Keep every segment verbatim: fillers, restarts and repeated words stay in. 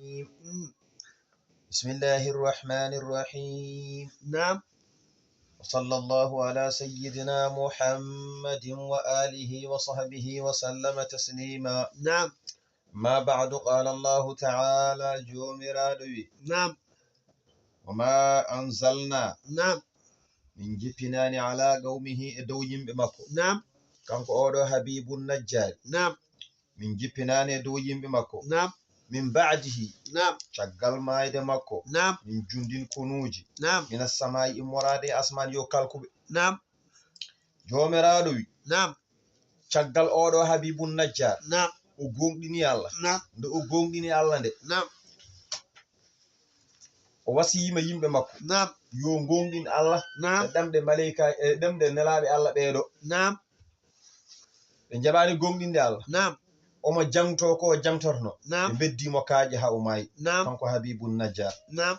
بسم الله الرحمن الرحيم. نعم. وصلى الله على سيدنا محمد وآله وصحبه وسلم تسليما. نعم. ما بعد، قال الله تعالى، joomiraaɗo wi. نعم. وما أنزلنا. نعم. Min jippinaani على قومه e dow yimɓe makko. نعم. Kanko oɗo Habibu Najjaari. نعم. Min jippinaani e dow yimɓe makko. نعم. من بعده. نعم. Caggal maayde makko. نعم. Min jundin kunuuji. نعم. من السماء immoraade e asmaan yo kalkuɓe. نعم. Joomiraaɗo wi. نعم. Caggal oɗo Habibu Najjaari. نعم. O gooŋɗini Allah. نعم. Nde o gooŋɗini Allah nde. نعم. O wasiyima yimɓe makko. نعم. Yo gooŋɗin Allah. نعم. E ɗemɗe maleyka, e ɗemɗe nelaaɓe Allah ɓeeɗo. نعم. Ɓe njaɓaani gooŋɗinde Allah. نعم. Omo jaŋto ko o jaŋtorno. نعم. Ɓe mbeddimo kaaƴe haa o maayi. نعم. Kanko Habibu Najjaari. نعم.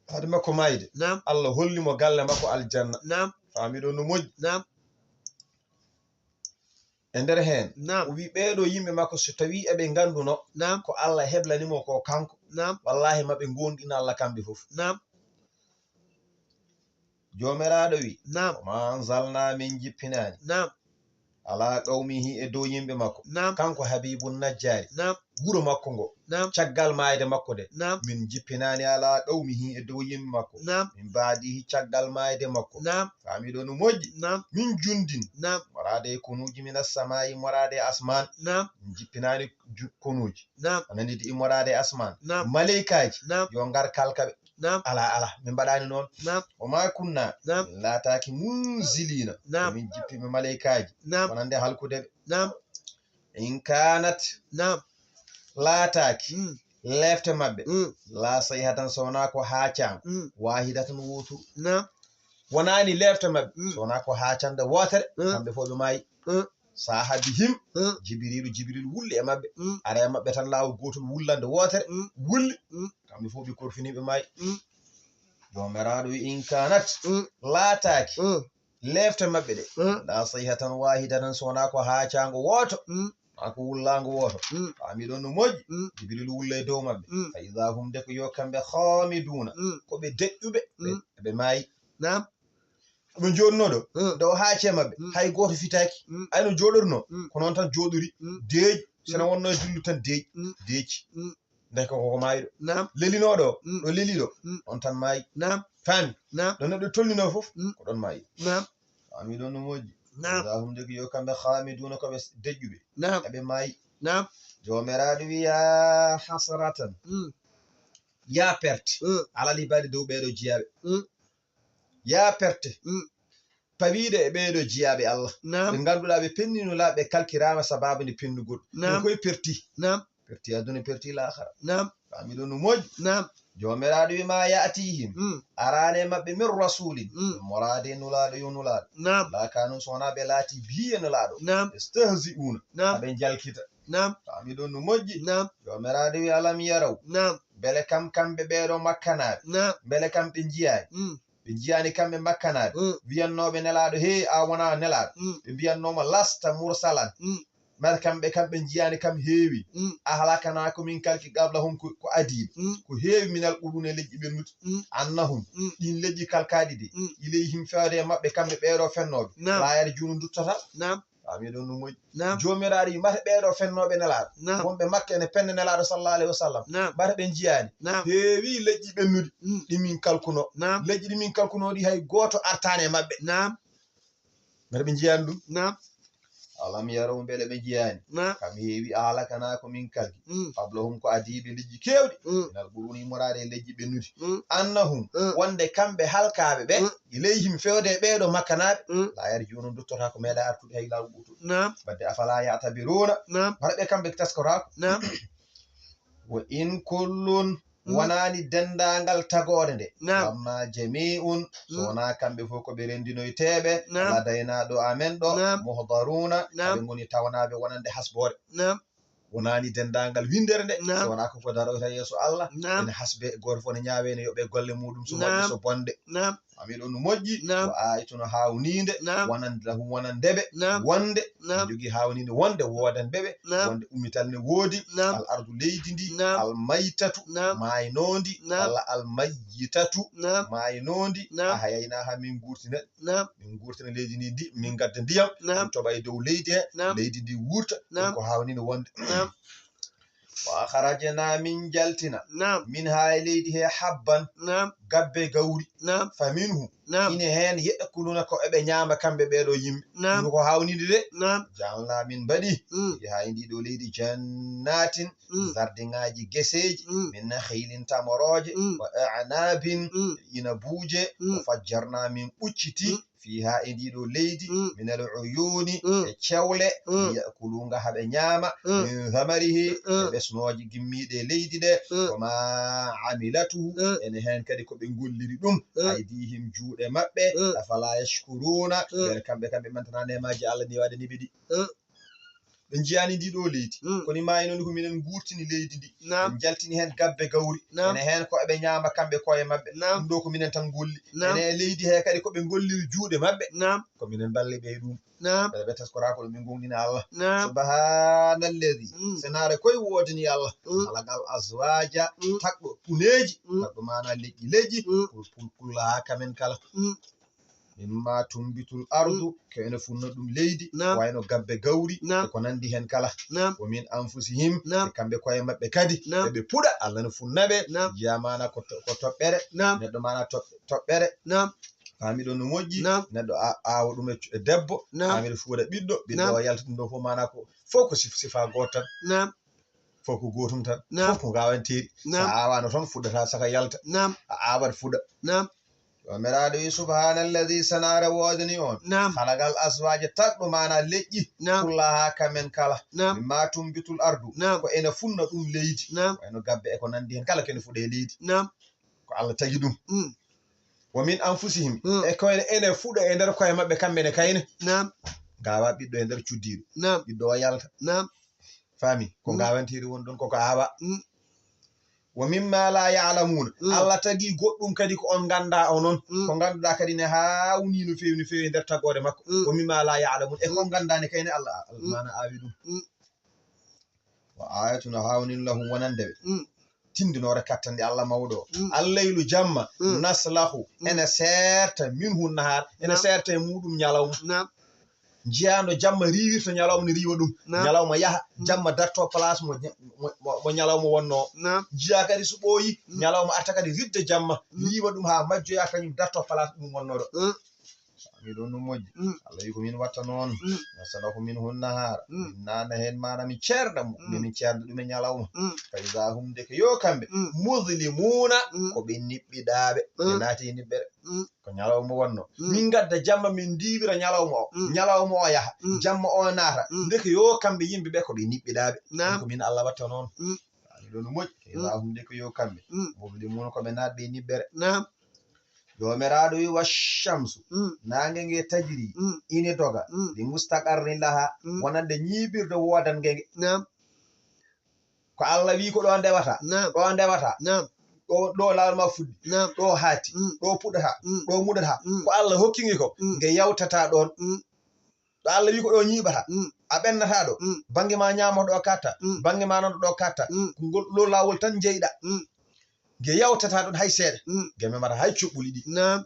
Hade makko maayde. نعم. Allah hollimo galle makko aljanna. نعم. Faamiɗo no moƴƴi. نعم. E nder heen, نعم. O wi ɓeeɗo yimɓe makko, so tawi eɓe ngannduno نعم. Ko Allah heblanimo ko kanko, نعم. Wallahi ma ɓe gooŋɗina Allah kamɓe fof. نعم. Joomiraaɗo wi, نعم. وما أنزلنا min jippinaani نعم. على قومه e dow yimɓe makko. نعم. Kanko Habibu Najjaari. نعم. Wuro makko ngo. نعم. Caggal maayde makko de. نعم. Min jippinaani على قومه e dow yimɓe makko. نعم. من بعده caggal maayde makko. نعم. Faamiɗo no moƴƴi. نعم. Min jundin. نعم. Immoraade e kunuuji من السماء immoraade e asmaan. نعم. Min jippinaani ju-, kunuuji. نعم. A nani ɗi immoraade e asmaan. نعم. Maleykaaji. نعم. Yo ngar kalka ɓe. نعم. Alaa, alaa, min mbaɗaani noon. نعم. وما كنا. نعم. Min laataaki منزلين. نعم. Min jippiiɓe maleykaaji. نعم. Wonande halkude ɓe. نعم. إن كانت. نعم. Laataaki. Mm. Leefte maɓɓe. Mm. لا صيحة so wonaa ko haacaango. Mm. واحدة wooturu. نعم. Wonaani leefte maɓɓe. Mm. So wonaa ko haacannde wootere. Mm. Kamɓe fof ɓe maayi. Mm. صاح بهم. Mm. Jibriilu, Jibriilu wulli e maɓɓe. Mm. Ara e maɓɓe tan laawol gootol wullande wootere. Mm. Wulli. Mm. Kamɓe fof ɓe korfini ɓe maayi. Mm. Joomiraaɗo wi إن كانت. Mm. Laataaki. Mm. Leefte maɓɓe ɗe. Mm. لا صيحة واحدة so wonaa ko haacaango wooto. Mm. Maa ko wullaango wooto. Mm. Faamiɗon no moƴƴi. Mm. Jibriilu wulla e dow maɓɓe. Mm. فإذا هم de ko yo kamɓe خامدون. Mm. Ko ɓe deƴƴuɓe. Ɓe, mm. Ɓe maayi. Naam. Ɓe joonnoo ɗo. Mm. Nde o haaci e maɓɓe. Mm. Hay gooto fitaaki. Mm. Ay no jooɗornoo. Mm. Ko noon tan jooɗori. Mm. Deeƴi. Sene wonnoo e dillu tan deeƴi. Mm. Deeƴi. Mm. Ndeke ko ko maayɗo. Naam. Lelinooɗo o, mm. Ɗo leli ɗo. Mm. On tan maayi. Naam. Faami? Naam. Ɗo neɗɗo tolninoo fof, mm. Ko ɗon maayi. Naam. Faami ɗon no moƴƴi. Naam. Allahum de ko yo kamɓe خامدون ko ɓe deƴƴuɓe. Naam. Eɓe maayi. Naam. Joomiraaɗo wi يا حسرة. Mm. Yaa perte. Mm. على العباد dow ɓeeɗo jiyaaɓe. Mm. Yaa perte. Mm. Pawiiɗe e ɓeeɗo jiyaaɓe Allah. Naam. Ɓe ngannduɗaa ɓe pennino laaɓe kalkiraama sabaabu nde pennugol. Naam. Ɓe koye perti. Naam. Perti aduna, perti laakhara. Naam. Faami ɗon no moƴƴi. Naam. Joomiraaɗo wi ما يأتيهم. Mm. Araani e maɓɓe من رسول. Mm. Immoraade e nulaaɗo yo nulaaɗo. Naam. إلا كانوا so wonaa ɓe laati به e nulaaɗo. Naam. يستهزئون. Naam. Aɓe njalkita. Naam. Faami ɗon no moƴƴi. Naam. Joomiraaɗo wi ألم يروا. Naam. Mbele kam kamɓe ɓeeɗo makkanaaɓe. Naam. Mbele kam ɓe njiyaani. Mm. Ɓe njiyaani kamɓe makkanaaɓe. Mm. Wiyannooɓe nelaaɗo, "Hee, a wonaa nelaaɗo." Mm. Ɓe mbiyannoo mo, "لست مرسلا." Mm. Mbele kamɓe kam ɓe njiyaani kam heewi. Mm. أهلكنا ko min kalki قبلهم ko, ko adii ɓe. Mm. Ko heewi من القرون e leƴƴi ɓennuɗi. Mm. أنهم. Mm. Ɗiin leƴƴi kalkaaɗi de. Mm. إليهم feewde e maɓɓe kamɓe ɓeeɗo fennooɓe. Naam. لا يرجعون nduttotaa. Naam. Faami ɗon no moƴƴi. Naam. Joomiraaɗo wi mata ɓeeɗo fennooɓe nelaaɗo. Naam. Wonɓe Makka ene penna nelaaɗo sallallahu alayhi wa sallam. Naam. Mata ɓe njiyaani. Naam. Heewi leƴƴi ɓennuɗi. Mm. Ɗi min kalkunoo. Naam. Leƴƴi ɗi min kalkunoo ɗi hay gooto artaani e maɓɓe. Naam. Mata ɓe njiyaani ɗum. Naam. ألم يروا mbele ɓe njiyaani. Naam. Kam heewi أهلكنا ko min kalki. Mm. قبلهم ko adii ɓe leƴƴi keewɗi. Mm. من القرون immoraade e leƴƴi ɓennuɗi. Mm. أنهم. Mm. Wonde kamɓe halkaaɓe ɓe. Mm. إليهم feewde e ɓeeɗo makkanaaɓe. Mm. لا يرجعون nduttotaa ko meeɗa artude hay laawol gootol. Naam. Wadde أفلا يعتبرون. Naam. Mara ɓe kamɓe taskotaako. Naam. وإن كل. Mm. Wonaani denndaangal tagoore nde. Naam. لما جميع. So wonaa kamɓe fof ko ɓe renndinoyteeɓe. Naam. لدينا ɗo amen ɗo. Naam. محضرون. Naam. Ɓe ngoni tawnaaɓe wonande hasboore. Naam. Wonaani denndaangal winndere nde, naam, so wonaa ko ko daroyta yeeso Allah. Naam. Ene hasbe, gooto fof ne ñaawe, ene yoɓe golle muuɗum, so moƴƴi, naam, so bonde. Naam. Ami ɗo no moƴƴi, naam, wa aayatu no haawniinde, naam, wonande, lahu wonande ɓe, naam, wonde, naam, ɓe njogii haawniinde wonde woodanɓe ɓe, naam, wonde ummital ne woodi, naam, al ardu leydi ndi, naam, al maytatu, naam, maaynoondi, naam, walla al mayyitatu, naam, maaynoondi, naam, ahayaynaaha min nguurtina, naam, min nguurtina leydi ndi, ndi, min ngadda ndiyam, naam, min toɓa e dow leydi he, naam, leydi ndi wuurta, naam, ɗum ko haawniinde wonde. Naam. Wa akhrajna, min jaltina, naam, minha, e leydi he, habban, naam, gabbe gawri, naam, fa minhu, naam, ine heen, ya'kuluna, ko eɓe ñaama kamɓe ɓeeɗo yimɓe. Naam. Ɗum ko haawniinde de. Naam. Ja'alna, min mbaɗi, mm, fiha, e ndii ɗo leydi, jannatin, mm, zardiŋaaji geseeji, mm, min nakhilin, tamorooje, mm, wa a'nabin, mm, inabuuje, mm, wa fajjarna, min ɓucciti, mm, fiha, e ndii ɗo leydi, mm, minal uyuni, mm, e cewle, mm, liya'kulu, nga haɓe ñaama, mm, min thamarihi, mm, e ɓesnooji gimmiiɗi e leydi ɗe, mm, wa ma amilatuhu, mm, ene heen kadi ko ɓe ngolliri ɗum, mm, aydihim, juuɗe maɓɓe, mm, afala yashkuruna, mm, mbele kamɓe kam ɓe mantana neemaaji Allah ɗi waɗani ɓe ɗi. Mm. Ɓe njiyaani ndi ɗo leydi. Mm. Kono maa e noon ko minen nguurtini leydi ndi. Naam. Ɓe njaltini heen gabbe gawri. Naam. Ene heen ko eɓe ñaama kamɓe koye maɓɓe. Naam. Ɗum ɗo ko minen tan ngolli. Naam. Ene e leydi he kadi ko ɓe ngolliri juuɗe maɓɓe. Naam. Ko minen mballi ɓe e ɗum. Naam. Ɓe, ɓe taskora ko ɗum ɓe ngongɗina Allah. Naam. Subhaanalladi. Mm. Senaare koye woodani Allah. Mm. Khalaqal azwaaja. Mm. Tagɗo puneeji. Mm. Tagɗo maana leƴƴi leƴƴi. Mm. Kul, kul, kullaha kamen kala. Mm. Mimma tumbitul ardu, mm, ko ene funna ɗum leydi, naam, wayno gabbe gawri, naam, e ko nandi heen kala. Naam. Wa min anfusihim, naam, e kamɓe koye maɓɓe kadi, naam, eɓe puɗa, Allah ne funna ɓe. Naam. Jiyamaana ko to-, ko toɓɓere, naam, neɗɗo maana toɓ-, toɓɓere. Naam. Faami ɗon no moƴƴi, naam, neɗɗo a-, aawa ɗum e c-, e debbo, naam, faami ɗo fuuɗa ɓiɗɗo, ɓiɗɗo, naam, o yalta ɗum ɗo fof maana ko fof ko sif-, sifa gooto tan. Naam. Fof ko gootum tan. Naam. Fof ko ngaawanteeri. Naam. So a aawaano tan fuɗɗata saka yalta. Naam. A aawat fuɗa. Naam. Joomiraaɗo wi, subhaanalladi, sanaare woodani on. Naam. Khalaqal azwaaja, tagɗo maana leƴƴi. Naam. Kullaha, kamen kala. Naam. Mimma tumbitul ardu. Naam. Ko ene funna ɗum leydi. Naam. Wayno gabbe e ko nandi heen kala ko ene fuɗa e leydi. Naam. Ko Allah tagi ɗum. Mm. Wa min anfusihim. Mm. E ko ene, ene fuɗa e nder koye maɓɓe kamɓe ne kayne. Naam. Ngaawa ɓiɗɗo e nder cuddiiɗo. Naam. Ɓiɗɗo o yalta. Naam. Faami? Ko, mm, ngaawanteeri woni ɗon, koko aawa. Mm. Wa mimma la ya'lamuuna. Mm. Allah tagi goɗɗum kadi ko on nganndaa onon. Mm. Ko ngannduɗaa kadi ne haawni no feewi, no feewi e nder tagoore makko. Mm. Wa mimma la ya'lamuuna. E ko, mm, nganndaa ne kayne Allah, Allah, mm, maana aawi ɗum. Mm. Wa ayatun, haawnin, lahum, wonande ɓe. Mm. Tindinoore kattanɗe Allah mawɗo o. Mm. Alleylu, jamma, mm, naslahu, mm, ene seerta, minhu nahaar, ene, naam, seerta e muɗum ñalawma. Naam. Njiyaa no jamma riiwirta ñalawma, ne riiwa ɗum. Naam. Ñalawma yaha, mm, jamma darto place mo, mo, mo, mo ñalawma wonnoo. Naam. Njiyaa kadi so ɓooyi, mm, ñalawma arta kadi ridda jamma, mm, riiwa ɗum haa majjoya, kañum darto place ɗum wonnoo ɗo. Mm. Faami ɗon no moƴƴi. Mm. Allah wi ko min watta noon. Mm. Naslahu minhu nahaara. Mm. Min naana heen maana min ceerda mo. Mm. Min ceerda ɗum e ñalawma. Mm. Fa iza hum, ndeke yo kamɓe. Mm. Muzlimuuna, mm, ko ɓe niɓɓiɗaaɓe. Ɓe, mm, naati e niɓɓere. Mm. Ko ñalawma wonno. Mm. Min ngadda jamma min ndiiwira ñalawma o. Mm. Ñalawma o yaha. Mm. Jamma o naata. Mm. Ndeke yo kamɓe yimɓe ɓe ko ɓe niɓɓiɗaaɓe. Naam. Ko min Allah watta noon. Mm. Faami ɗon no moƴƴi. Mm. Fa iza hum, ndeke yo kamɓe. Mm. Muzlimuuna, ko ɓe naatɓe e niɓɓere. Naam. Joomiraaɗo wi, wa shamsu, mm, naange nge, tajri, mm, ine doga, mm, li mustaqarrin laha, mm, wonande ñiiɓirde woodange nge. Naam. Ko Allah wi ko ɗo ndewata, naam, ɗo ndewata, naam, ɗo, ɗo laawol ma fuɗɗi, naam, ɗo haati, mm, ɗo puɗata, mm, ɗo muɗata. Mm. Ko Allah hokki nge ko, mm, nge yawtata ɗon. Mm. Ɗo Allah wi ko ɗo ñiiɓata, mm, a ɓennata ɗo, mm, bannge ma ñaamo ɗo katta, mm, bannge ma noon ɗo katta, mm, ko ngol ɗo laawol tan njeyɗa. Mm. Nge yawtata ɗon hay seeɗa. Mm. Nge memata hay cuɓɓuli ɗi. Naam.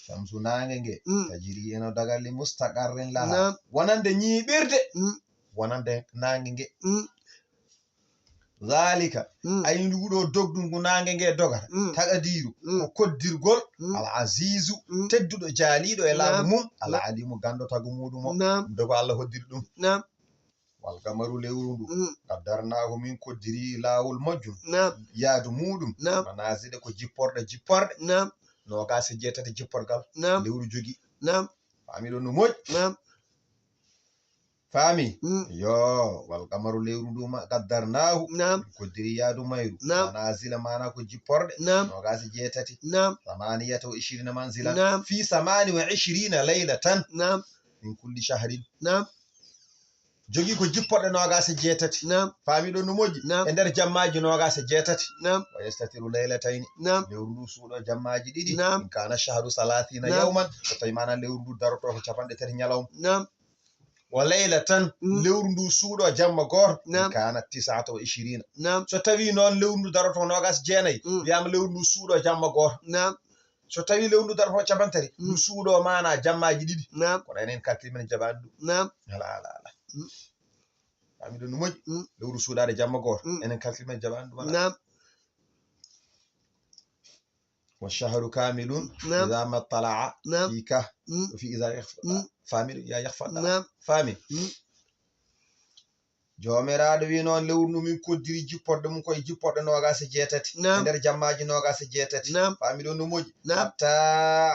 Shamsu, naange nge, mm, tajri, eno daga, li mustaqarrin laha. Naam. Wonande ñiiɓirde. Mm. Wonande naange nge. Mm. Zalika, mm, ay ndu ɗo dogdu ngu naange nge dogata. Mm. Taqdiiru, mm, ko koddirgol, mm, al azizu, mm, tedduɗo, jaaliiɗo e laamu, naam, mum, al, naam, alimu, ganndo tagu muɗum o. Naam. Ɗum ɗo ko Allah hoddiri ɗum. Naam. Wal qamaru, lewru ndu, mm, qaddarnaahu, min koddiri laawol majjum, naam, yaadu muɗum, naam, manazila, ko jipporɗe, jipporɗe, naam, noogaas e jeetati jipporgal, naam, lewru jogii. Naam. Faami ɗon no moƴƴi? Naam. Faami? Mm. Yo, wal qamaru, lewru ndu ma, qaddarnaahu, naam, min koddiri yaadu mayru, naam, manazila, maana ko jipporɗe, naam, noogaas e jeetati, naam, samaniyata wa ishirina manzila, naam, fi samani wa ishirina laylatan, naam, min kulli shahrin. Naam. Jogii ko jippoɗe noogaas e jeetati. Naam. Faami ɗon no moƴƴi? Naam. E nder jammaaji noogaas e jeetati. Naam. Wa yastatiru laylatayni. Naam. Lewru ndu suuɗo jammaaji ɗiɗi. Naam. In kaana shahru salaasiina. Naam. Yawman. So tawi maana lewru ndu daroto ko capanɗe tati ñalawma. Naam. Wa laylatan. Mm. Lewru ndu suuɗo jamma gooto. Naam. In kaana tis'ata wa ishiriina. Naam. So tawi noon lewru ndu daroto noogaas jeenayi. Mm. Wiyaama lewru ndu suuɗo jamma gooto. Naam. So tawi lewru ndu darto capantati, mm, ndu suuɗo maana jammaaji ɗiɗi. Naam. Kono enen kalkil men jaɓaani ɗum. Naam. Ala, ala, ala. Mm. Faami ɗon no moƴƴi? Mm. Lewru suuɗaade jamma gooto. Mm. Enen kalkil men jaɓaani ɗum ala. Naam. Wa shahru kamilun. Naam. Idha mattala'a. Naam. Fi ka. Mm. Fi idha yakhfa. Mm. Faami ɗum, ya yakhfa. Naam. Faami. Mm. Joomiraaɗo wi'i noon, lewru ndu min koddiri jipporɗe mum koye jipporɗe noogaas e jeetati. Naam. E nder jammaaji noogaas e jeetati. Naam. Faami ɗon no moƴƴi? Naam. Hatta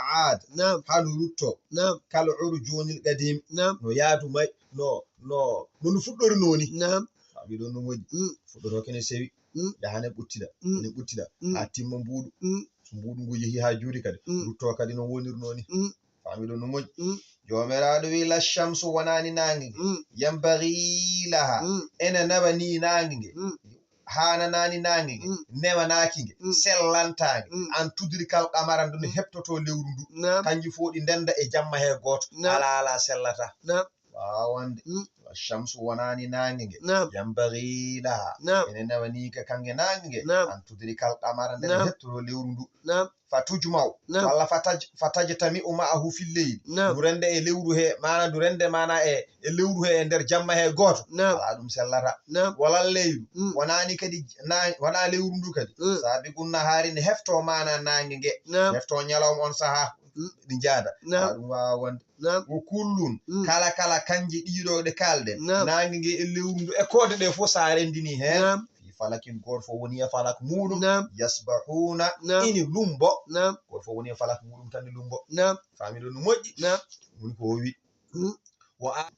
aad. Naam. Haa ndu rutto. Naam. Kal urjuunil qadiim. Naam. No yaadu may, no, no, no ndu fuɗɗori nooni. Naam. Faami ɗon no moƴƴi? Mm. Fuɗɗoroo kene sewi. Mm. Yaha ne ɓuttida. Mm. Ne ɓuttida. Mm. Haa timma mbuuɗu. Mm. So mbuuɗu ngu yehi haa juuri kadi. Mm. Rutto kadi no wonir nooni. Mm. Faami ɗon no moƴƴi? Mm. Joomiraaɗo wi'i, la shamsu wonaani naange nge. Mm. Yambaghi laha. Mm. Ene nawa ni naange nge. Mm. Haananaani naange nge. Mm. Newanaaki nge. Mm. Sellantaange. Mm. An tudrikal qamara ndu ne, mm, heɓtotoo lewru ndu. Naam. Kanji fof ɗi ndenda e jamma he gooto. Naam. Alaa, alaa sellata. Naam. Waawande. Mm. Wa shamsu wonaani naange nge. Naam. Yambaghi laha. Naam. Ene nawa ni ka kange naange nge. Naam. An tudrikal qamara nde, naam, ne heɓtotoo lewru ndu. Naam. Fatujma'u, naam, walla fataj-, fatajtami'u ma'ahu fil layl. Naam. Ndu rende e lewru he, maana ndu rende maana e, e lewru he e nder jamma he gooto. Naam. Alaa ɗum sellata. Naam. Walal leylu. Mm. Wonaani kadi na-, wonaa lewru ndu kadi. Mm. Saabiqun nahaari ne heftoo maana naange nge. Naam. Heftoo ñalawma on sahaa. Mm. Ɗi njaada. Naam. Alaa ɗum waawa wonde. Naam. Wo kullun, mm, kala kala kanji ɗiɗo ɗe kaalɗen. Naam. Naange nge e lewru ndu e koode ɗe fof sa rendini heen. Naam. Fi falakin, gooto fof woni e falak muuɗum. Naam. Yasbahuuna, naam, ini lumbo. Naam. Gooto fof woni e falak muuɗum tan ne lumbo. Naam. Faami ɗon no moƴƴi? Naam. Woni ko o wi. Mm. Wa a-,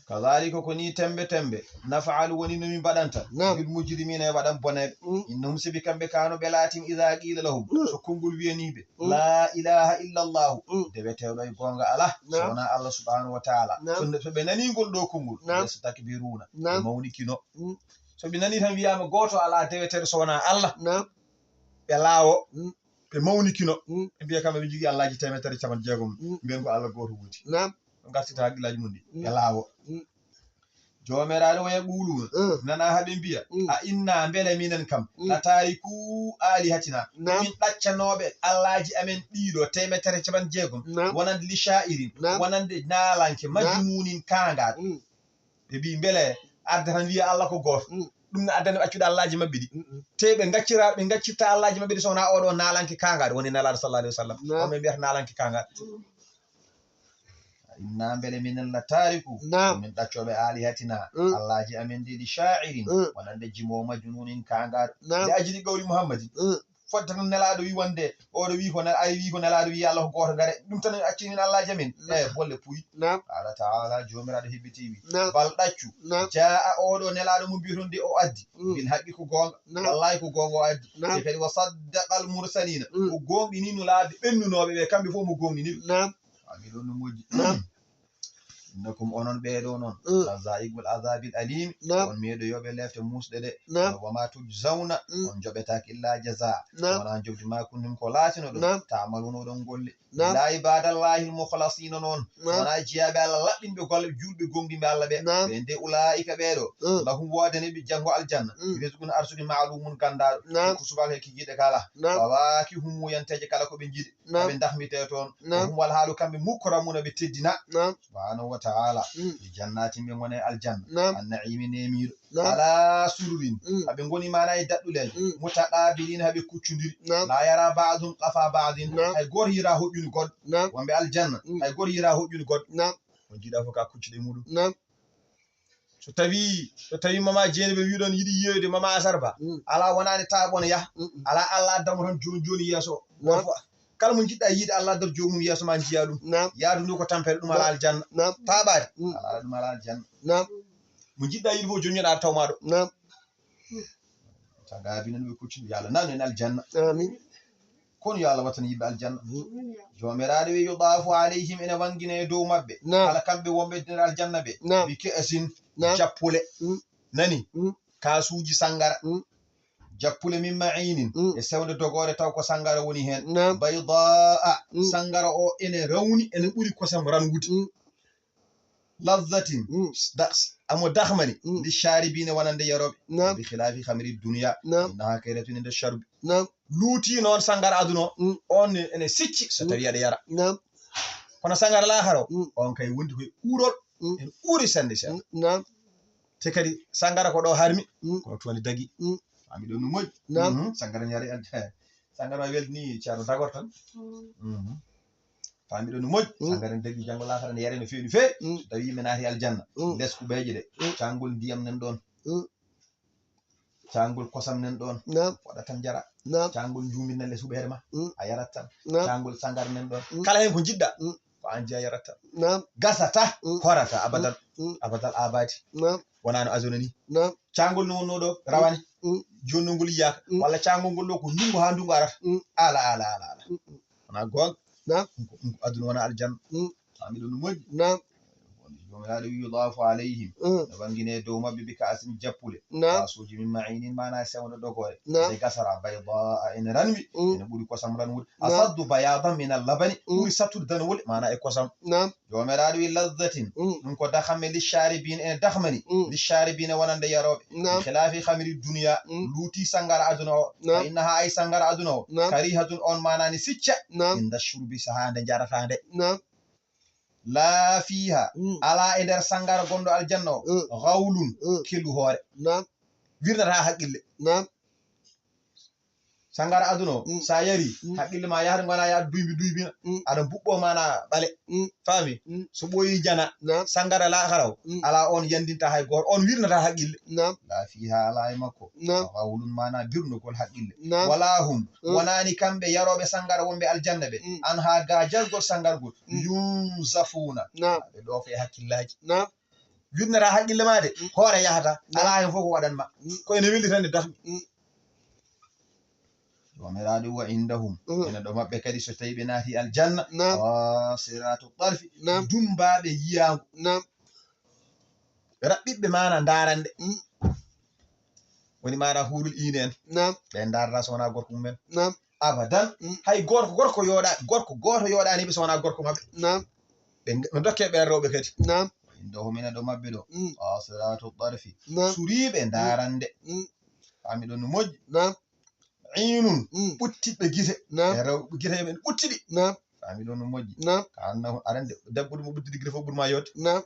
kadhalika ko ni tembe tembe. Naf'alu woni no min mbaɗanta. Naam. Bil mujrimina e waɗan boneɓe. Mm. Innahum sibi kamɓe kano ɓe laatin idha qila lahum. Mm. So konngol wiyani ɓe. Mm. La ilaha illa Allahu. Mm. Deweteeɗo e goonga alaa. Naam. So wonaa Allah subhanahu wa ta'ala. Naam. So, so ɓe nani ngol ɗo konngol. Naam. Yastakbiruna. Naam. Ɓe mawnikino. Mm. So ɓe nani tan wiyaama gooto alaa deweteeɗo so wonaa Allah. Naam. Ɓe laawo. Mm. Ɓe mawnikino. Mm. Ɓe mbiya kamɓe ɓe njogii allaaji teemeɗere capanɗe jeegom. Mm. Mbiyen ko Allah gooto woodi. Naam. Ɓe ngartita haqqillaaji mum ɗi. Mm. Ɓe laawo. Mm. Joomiraaɗo waya ɓuuluno. Mm. Nana haa ɓe mbiya, mm, a inna mbele minen kam, mm, la taariku aalihatina. Naam. Min ɗaccanooɓe allaaji amen ɗiɗo teemeɗere capanɗe jeegom. Naam. Wonande li shaa'irin. Naam. Wonande naalanke. Naam. Majnuunin kaangaaɗo. Mm. Ɓe mbi mbele adda tan wiya Allah ko gooto. Mm. Ɗum ne addani ɓe accude allaaji maɓɓe ɗi. Mm, mm. Te ɓe ngaccira, ɓe ngaccirta allaaji maɓɓe ɗi so wonaa oɗo naalanke kaangaaɗo woni Nelaaɗo sallallahu alaihi wasallam. Naam. On ɓe mbiyata naalanke kaangaaɗo. Mm. Inna mbele minen la taariku, naam, min ɗaccooɓe aalihatina, mm, allaaji amen ɗi li shaa'irin, mm, wonande jimoowo majnuunin kaangaaɗo. Naam. Li ajli qawli Muhammadin. Mm. Fodde tan Nelaaɗo wi wonde, oɗo wi ko Nel-, ay wi ko Nelaaɗo wi Allah ko gooto ngare. Ɗum tan acci min allaaji amen. Naam. Eh, bolle puy. Naam. Qala ta'ala, Joomiraaɗo hebbiti wi. Naam. Bal ɗaccu. Naam. Jaa'a oɗo Nelaaɗo mo mbiyoton de o addi. Mm. Bil haqqi ko goonga. Naam. Wallahi ko goonga o addi. Naam. Te kadi wa saddaqal mursaliina. Mm. O goonɗini nulaaɓe ɓennunooɓe ɓe, kamɓe fof mo goonɗini ɓe. Naam. Ami ɗon no moƴƴi. Naam. Innakum onon ɓeeɗo noon, mm, la zaa'iqul azaabil aliim, naam, on meeɗoyooɓe lefte muusɗe ɗe. Naam. Wa maa tujzawna, mm, on njoɓetaake illaa jazaa. Naam. Wonaa njoɓdi maa kuntum ko laatinoɗon, naam, ta'maluuna oɗon golle. Naam. Illaa ibaadallahil mukhlasiina noon. Naam. Wonaa jiyaaɓe Allah laɓɓinɓe golle, juulɓe goonɗinɓe Allah ɓe. Naam. Ɓen de ulaa'ika ɓeeɗo, mm, lahum woodani ɓe janngo aljanna. Mm. Rizqun arsuki ma'luumun ganndaaɗo. Naam. Ko subaka e kikiiɗe kala. Naam. Fawaakihu muuyanteeje kala ko ɓe njiɗi. Naam. Ɓe dahmite toon. Naam. Wa hum wal haalu kamɓe mukramuuna ɓe teddina. Naam. Subhaanahu wa ta'ala. Mm. Fi jannaatin ɓe ngoni e aljanna. Naam. An na'iimi neemiiɗo. Naam. Alaa sururin. Mm. Aɓe ngoni maana e daɗɗuleeje. Mm. Mutaqaabiliina haɓe kuccondiri. Naam. Laa yaraa ba'duhum qafaa ba'din. Naam. Hay gooto yiraa hoƴƴude goɗɗo. Naam. Wonɓe aljanna. Mm. Hay gooto yiraa hoƴƴude goɗɗo. Naam. On jiiɗa fof ka kuccude muɗum. Naam. So tawi, so tawi mama Jeynaba wi ɗon yiɗi yiyoyde mama Asar Ba. Mm. Alaa wonaani taaɓo ne yaha. Mm, mm. Alaa Allah adda mo tan jooni jooni yeeso. Naam. Kala mo njiɗɗa yiide Allah addata joomum yeeso ma njiya ɗum. Naam. Yaadu ndu ko tampere ɗum alaa aljanna. Naam. Taaɓaade. Mm. Alaa ɗum alaa aljanna. Naam. Mo njiɗɗa yiide fof jooni jooni aɗa taw ma ɗo. Naam. Tagaabi nan ɓe kuccini yo Allah nan en aljanna. Amin. Kono yo Allah wattan yimɓe aljanna. Joomiraaɗo wi, "Yutaafu alayhim", ene wanngina e dow maɓɓe. Naam. Kala kamɓe wonɓe nder aljanna ɓe. Naam. "Bi ka'sin", naam, jappule. Mm. Nani? Mm. Kaasuuji sanngara. Mm. Jappule min ma'inin. Mm. E sewnde dogoore taw ko sanngara woni heen. Naam. Baydaa. Mm. Sanngara o ene rawni, ene ɓuri kosam ranwude. Mm. Lazzatin. Mm. Da-, amo dahmani. Mm. Lishaaribiina wonande yarooɓe. Naam. Bi khilaafi khamri dunya. Naam. Innaha karihatun inda sharbi. Naam. Luuti noon sanngara aduna o, mm, on ene sicci so, mm, tawi aɗa yara. Naam. Kono sanngara laakara o, mm, on kay wondi koye uurol. Mm. Ene uuri sennde seeɗa. Mm. Naam. Te kadi sanngara ko ɗo harmi, mm, kono toon dagi. Mm. Faami ɗon no moƴƴi. Naam. Mhm. Sanngara ne yare, sanngara weltini ceerno dagor tan. Mm. Mhm. Faami ɗon no moƴƴi. Mm. Sanngara ne dagi, janngo laakara ne yare no feewi, no feewi. Mm. So tawi yimɓe naati aljanna, mm, les kuɓeeje ɗe, mm, caangol ndiyam nan ɗon. Mm. Caangol kosam nan ɗon. Naam. Waɗa tan jara. Naam. Caangol njuumin nan les huɓeere ma. Mm. A yarat tan. Naam. Caangol sanngara nan ɗon. Mm. Kala heen ko njiɗɗa. Mm. Ko aan jeya yarat tan. Naam. Gasata, mm, horata abadal. Mm. Mm. Abadal abadi. Naam. Wonaa no aduna ni. Naam. Caangol no wonnoo ɗo rawane. Mm. Jooni noon ngol yiyaaka. Mm. Walla caangol ngol ɗo ko ndunngu haa ndunngu arata. Mm. Ala, ala, ala, ala. Mm, mm. Wonaa goonga. Naam. Ɗum ko, ɗum ko aduna, wonaa aljanna. Mm. Faami ɗum no moƴƴi. Naam. Joomiraaɗo wi, "Yutaafu alayhim." Mm. No wanngine dow maɓɓe bi ka'sin jappule. Naam. Kaasuuji min ma'inin, maanaa sewnde dogoore. Naam. Nde gasara, baydaa, ene ranwi, mm, ene ɓuri kosam ranwude. Naam. Asaddu bayaadan min al-labani, mm, ɓuri sattude danwol, maanaa e kosam. Naam. Joomiraaɗo wi, "Lazzatin." Mm. Ɗum ko dahame, lishaaribiina, ene dahmani. Mm. Lishaaribiina wonande yarooɓe. Naam. Bi khilaafi khamri dunya, mm, luuti sanngara aduna o. Naam. Fa innaha, ay sanngara aduna o. Naam. Karihatun, on maanaa ne sicca. Naam. Inda shurbi, sahaa nde jarata nde. Naam. Laa fiiha, mm, alaa e nder sanngara gonɗo aljanna o, mm, gawlun, mm, kellu hoore. Naam. Wirnata haqqille. Naam. Sanngara aduna o, mm, sa yari, mm, haqqille ma yahata ngona yaha duybi duybina. Mm. Aɗa buɓɓo maanaa ɓale. Mm. Faami? Mm. So ɓooyi jana, naam, sanngara laakara o, mm, alaa on yanndinta hay gooto, on wirnata haqqille. Naam. Laa fiiha, alaa e makko. Naam. Gawlun, maanaa birnugol haqqille. Naam. Walaa hum, mm, wonaani kamɓe yarooɓe sanngara wonɓe aljanna ɓe. Mm. Anha, gaa jargol sanngara ngol. Mm. Yunzafuuna. Naam. Ɓe ɗoofa e hakkillaaji. Naam. Wirnata haqqille ma de, mm, hoore yahata. Naam. Alaa heen fof ko waɗan ma. Mm. Ko ene weli tan e dahmi. Mm. Joomiraaɗo wa indahum. Mm. Ene ɗo maɓɓe kadi so tawi ɓe naati aljanna. Naam. Qasiraatu tarfi. Naam. Dummbaaɓe yiyaango. Naam. Raɓɓiɓɓe maana ndaarande. Mm. Woni maana huurul iine en. Naam. Ɓe ndaarata so wonaa gorko mum en. Naam. Abadan. Mm. Hay gorko, gorko yooɗa, gorko gooto yooɗaani ɓe so wonaa gorko maɓɓe. Naam. Ɓe ng-, no dokke ɓeen rewɓe kadi. Naam. Indahum, ene ɗo maɓɓe ɗo. Mm. Qasiraatu tarfi. Naam. Suriiɓe, mm, ndaarande. Mm. Faami ɗon no moƴƴi. Naam. Iinun, mm, ɓuttiɓɓe gite. Naam. E rewɓe gite men ɓuttiɗi. Naam. Faami ɗon no moƴƴi. Naam. Ka annahu-, aɗa anndi debbo ɗum o ɓuttidi gite fof ɓuri ma yooɗde. Naam.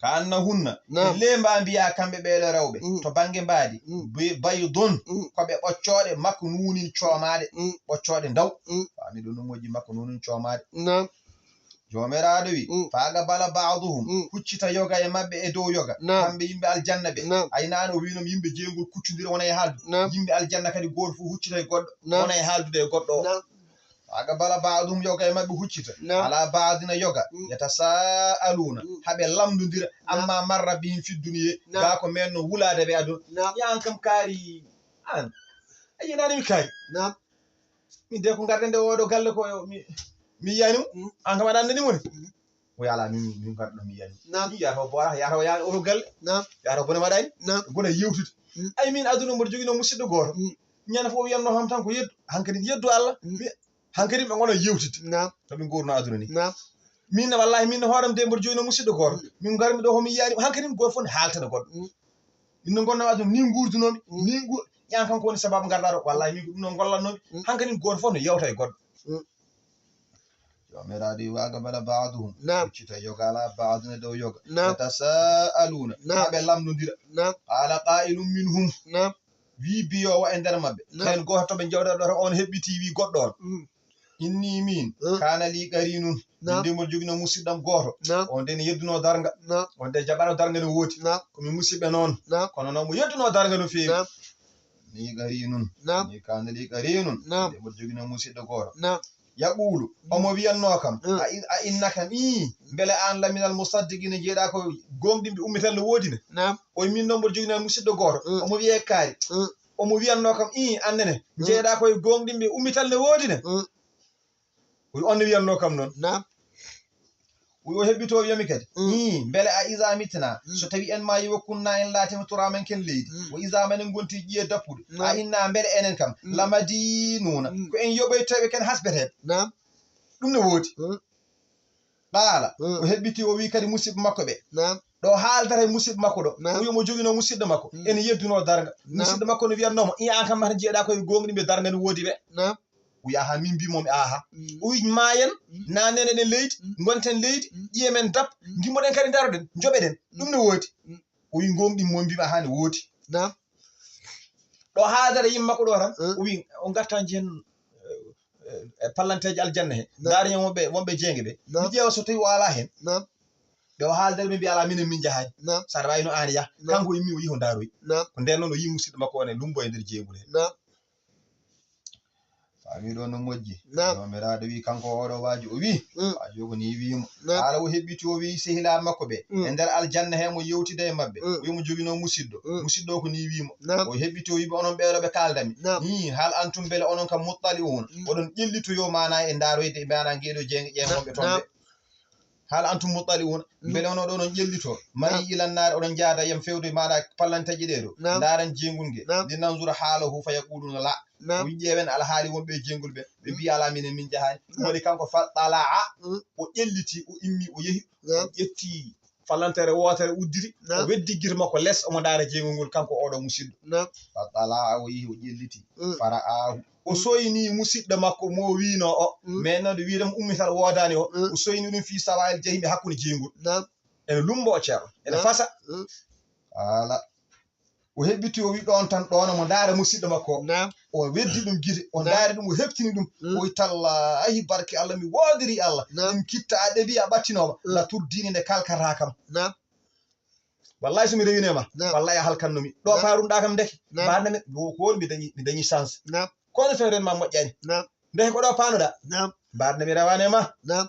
Ka annahunna, naam, ɓe leemba mbiya kamɓe ɓeeɗo rewɓe, mm, to bannge mbaadi, mm, be-, baydun, mm, ko ɓe ɓoccooɗe maknuunin coomaaɗe, mm, ɓoccooɗe ndaw. Mm. Faami ɗum no moƴƴi, maknuunin coomaaɗe. Naam. Joomiraaɗo wi, mm, fa aqbala ba'duhum, mm, huccita yoga e maɓɓe e dow yoga. Naam. Kamɓe yimɓe aljanna ɓe. Naam. Ay, naane o wiino yimɓe jeygol kuccondira wona e haaldude. Naam. Yimɓe aljanna kadi gooto fof huccita e goɗɗo, naam, wona e haaldude e goɗɗo o. Naam. Fa aqbala ba'duhum, yoga e maɓɓe huccita. Naam. Ala ba'dina yoga. Mm. Yatasa'aluuna, mm, haɓe lamndondira. Naam. Amma marra bihim fi dunya. Naam. Gaa ko men no wulaade ɓe aduna. Naam. Yaan kam kaari an. A yinaani mi kaari. Naam. Min de ko ngarɗen nde oɗo galle ko mi, mi yiyani mo. Mm. An kam aɗa anndani mo ne. Mm. O yala min, min ngarɗo mi yiyani. Naam. Mi yata o boora, yata o yaani oɗo galle. Naam. Yata o bone waɗani. Naam. Gona yewtude. Mm. Ay min aduna mboɗo jogino musidɗo gooto. Mm. Ñande fof o wiyatno kam tan ko yeddu. Hankadi yeddu Allah. Mm. Mi, hankadi ɓe ngona yewtide. Naam. To ɓe ngorno aduna ni. Naam. Min ne wallahi min ne hooram de mboɗo jogino musidɗo gooto. Mm. Min ngarmi ɗo ko mi yiyani. Hankadi gooto fof ne haaltana goɗɗo. Mm. Min no ngonnoo aduna, ni nguurdunoomi, mm, ni ngu-, ƴan kanko woni sababu ngarɗaa ɗo. Wallahi, min ko ɗum noon ngollatnoomi. Mm. Hankadi gooto fof no yewta e goɗɗo. Mm. Joomiraaɗo wi, wa aqbala ba'duhum. Naam. Huccita yoga ala ba'din e dow yoga. Naam. Yatasa'aluuna. Naam. Haa ɓe lamndondira. Naam. Qaala qaa'ilun minhum. Naam. Wi biyoowo e nder maɓɓe. Naam. Ɓeen gooto to ɓe njewta ɗo, on heɓɓiti wi goɗɗo on. Mm. Inni min, mm, kaana lii qariinun. Naam. Min de mboɗo jogino musidɗo am gooto. Naam. On de ne yeddunoo darnga. Naam. On de jaɓano darnga no woodi. Naam. Ko min musidɓe noon. Naam. Kono noon mo yeddunoo darnga no feewi. Naam. Lii qariinun. Naam. Inni kaana lii qariinun. Naam. Min de mboɗo jogino musidɗo gooto. Naam. Yaquulu, mm, omo wiyatnoo kam, mm, a in-, a innaka, ii, mbele aan laminal musaddiqiina, jeeɗaa ko gooŋɗinɓe ummital no woodi ne? Naam. O min noon mboɗo jogino musidɗo gooto. Mm. Omo wiyee kaari. Mm. omo wiyannoo kam, "Ii, aan nene, njeeyɗaa koye gooŋɗinɓe, ummital ne woodi ne?" Mm. O wi, "On ne wiyannoo kam noon." Naam. O wi, o heɓɓitoo, o wiyami kadi, Mm. "Ii, mbele a iza mitna, Mm. so tawi en maayi, wa kunna, en laatima turaban, ken leydi, Mm. wa izaman, en ngonti ƴiye dappude, Naam. a inna, mbele enen kam, Mm. lamadinuuna, Mm. ko en yoɓoyteeɓe, ken hasbeteeɓe?" Naam. Ɗum ne woodi. Mm. Qaala, Mm. o heɓɓiti, o wi kadi musidɓe makko ɓe. Naam. Ɗo haaldata e musidɓe makko ɗo, Naam. o wi omo joginoo musidɗo makko, Mm. ene yeddunoo darnga. Naam. Musidɗo makko no wiyatnoo mo, "Ii, aan kam mata njeeyɗaa koye gooŋɗinɓe, darnga ne woodi ɓe." Naam. O wi, "Aha, min mbiimi on, aha." Mm. O wi, "Maayen, Mm. na nenen e leydi, Mm. ngonten leydi, Mm. ƴiye men dap, Mm. ngimmoɗen kadi ndaroɗen, njoɓeɗen. Mm. Ɗum ne woodi." Mm. O wi, "Gooŋɗinmi mo on, mbiimi aha ne woodi." Naam. Ɗo haaldata yimɓe makko ɗo tan, Mm. o wi, "On ngarta njihen, eh, eh, pallanteeji aljanna he. Naam. Ndaari hen wonɓe, wonɓe jeeynge ɓe. Naam. Mi ƴeewa so tawi o alaa hen." Naam. Ɓe o haaldata ɓe mbiya, "Alaa, minen min njahaani." Naam. Saɗa waawi no aan yah. Naam. Kanko o immi o yihi o musidɗo makko on e lumbo e nder jeeyngu he. Naam. Faami ɗo no moƴƴi. Naam. Joomiraaɗo wi kanko oɗo waaju o wi, Mm. waaju o ko ni wiimo. Naam. Haala o heɓɓiti o wi sehilaaɓe makko ɓe. Mm. E nder aljanna he mo yewtida e maɓɓe. Mm. O wi mo joginoo musidɗo. Mm. Musidɗo o ko ni wiimo. Naam. O heɓɓiti o wi ɓe onon ɓeeɗo ɓe kaaldami. Naam. Ni hal antum mbele onon kam muttali'uuna. Mm. Oɗon ƴellitoyo maana e ndaaroyde e maana ngeeɗo jeeynge ƴeeŋonɓe toon Naam. ɓe. Hal antum muttali'uuna. Mm. Mbele onon ɗo oɗon ƴellito. Mari Naam. ilan naare oɗon njaada yam fewde maana pallanteeje ɗee ɗo. Naam. Ndaaren jeeyngol nge. Naam. Li nanzura haalahu fa yaquluna la. Naam. O wi ƴeewen alhaali wonɓe e jeeyngol ɓe. Ɓe Mm. mbiya alaa minen min njahaani. Naam. Ɗum waɗi kanko fa tala'a. Mm. O ƴelliti, o immi, o yehi. Naam. O ƴetti falantere wootere uddiri. Naam. O weddi gite makko les omo ndaara jeeyngol ngol kanko oɗo musidɗo. Naam. Fa tala'a o yehi o ƴelliti. Mm. Fara'ahu. O Mm. soyni musidɗo makko mo wiino o. Mm. Mais noon de wiide mo ummital woodaani o. Mm. O soyni ɗum fii sawa'il jahimi hakkunde jeeyngol. Naam. Ene lumbo o ceerno. Ene Naam. fasa. Mm. Haala. O heɓɓiti o wi ɗoon tan ɗoon omo ndaara musidɗo makko o. Naam. O weddi ɗum gite, o Naam. ndaari ɗum, o heɓtini ɗum. Mm. O wi tallaahi barke Allah, mi woondirii Allah. Naam. In kitta a ɗeɓi a ɓattinoo ma. Mm. La turdini nde kalkataa kam. Naam. Wallahi so mi rewino e ma, Naam. wallahi a halkanno mi. Ɗo Naam. paarunɗaa kam ndeke. Naam. Mbaarnami, ko woni mi dañi, mi dañi chance. Naam. Kono so ren ma moƴƴani. Naam. Ndeke ko ɗo paanoɗaa. Naam. Mbaarnami rewaani e ma. Naam.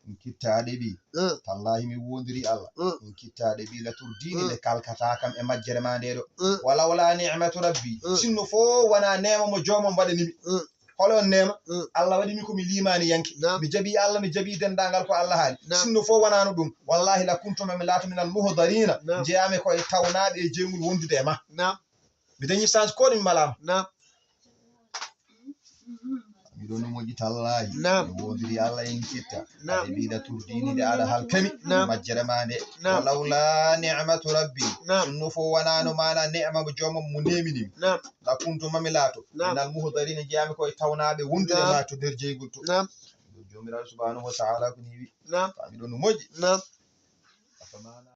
In kitta a ɗeɓi. Mm. Tallahi mi woondirii Allah. Mm. In kitta a ɗeɓi la turdini Mm. nde kalkataa kam e majjere ma nde ɗo. Mm. Walaw la ni'matu rabbi. Mm. Sinno fof wonaa neema mo joomam waɗani mi. Mm. Hol on neema? Mm. Allah waɗi mi ko mi liimaani yanke. Naam. Mi jaɓi Allah, mi jaɓi denndaangal ko Allah haali. Naam. Sinno fof wonaano ɗum, wallahi la kuntu ma mi laato minal muhdariina. Naam. Njeyaami ko e tawnaaɓe e jeeyngol wondude e ma. Naam. Mi dañi chance ko ɗum malaama. Naam. Miɗo no moƴƴi tallahi. Naam. Mi woondiri Allah en kitta. Naam. Aɗa ɓiɗa turdini nde aɗa halkami. Naam. Majjere ma nde. Naam. Walaw la ni'matu rabbi. Naam. Sinno fof wonaano maana neema mo joomam mo neemini mi. Naam. La kuntu ma mi laato. Naam. Minal muhdariina, njeyaami ko e tawnaaɓe wondude Naam. ma to nder jeeyngol to. Naam. Joomiraaɗo subhanahu wa ta'ala ko ni wi. Naam. Faami ɗo no moƴƴi. Naam. Afamaana.